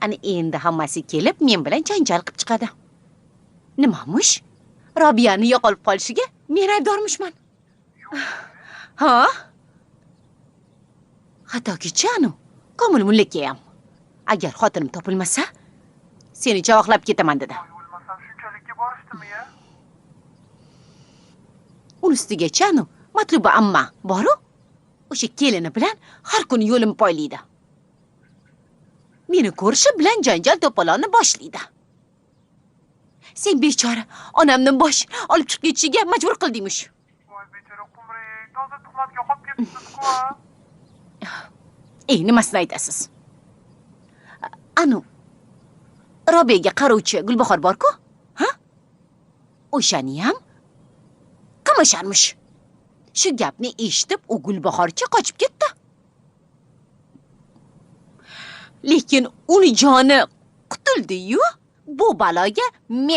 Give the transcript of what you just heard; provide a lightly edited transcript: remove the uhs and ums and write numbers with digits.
Ana endi hammasi kelib men bilan janjal qilib chiqadi. Nimamish? Robiyani yo'qolib qolishiga men aybdormishman. Ha? Hattoki anu Komil mullaka ham agar xotinim topilmasa, seni chavoqlab ketaman dedi. O'lmasam shunchalikka borishdimi ya? Uni ustigacha anu Matluba amma boru o'sha kelini bilan har kuni yo'lim poylaydi. Meni ko'rishi bilan janjal to'polonni boshlaydi. Sen bechora onamni bosh olib chiqib ketishiga majbur qildingmish. Voy bechora Qumri, toza tuhmatga qolib ketibsiz-ku. Ey, nimasini aytasiz? Anu Robiyaga qarovchi Gulbahor bor-ku, ha? O'shani ham qamasharmish. Shu gapni eshitib, u Gulbahorcha qochib ketdi. Lekin uni joni qutuldi-yu, bu baloga men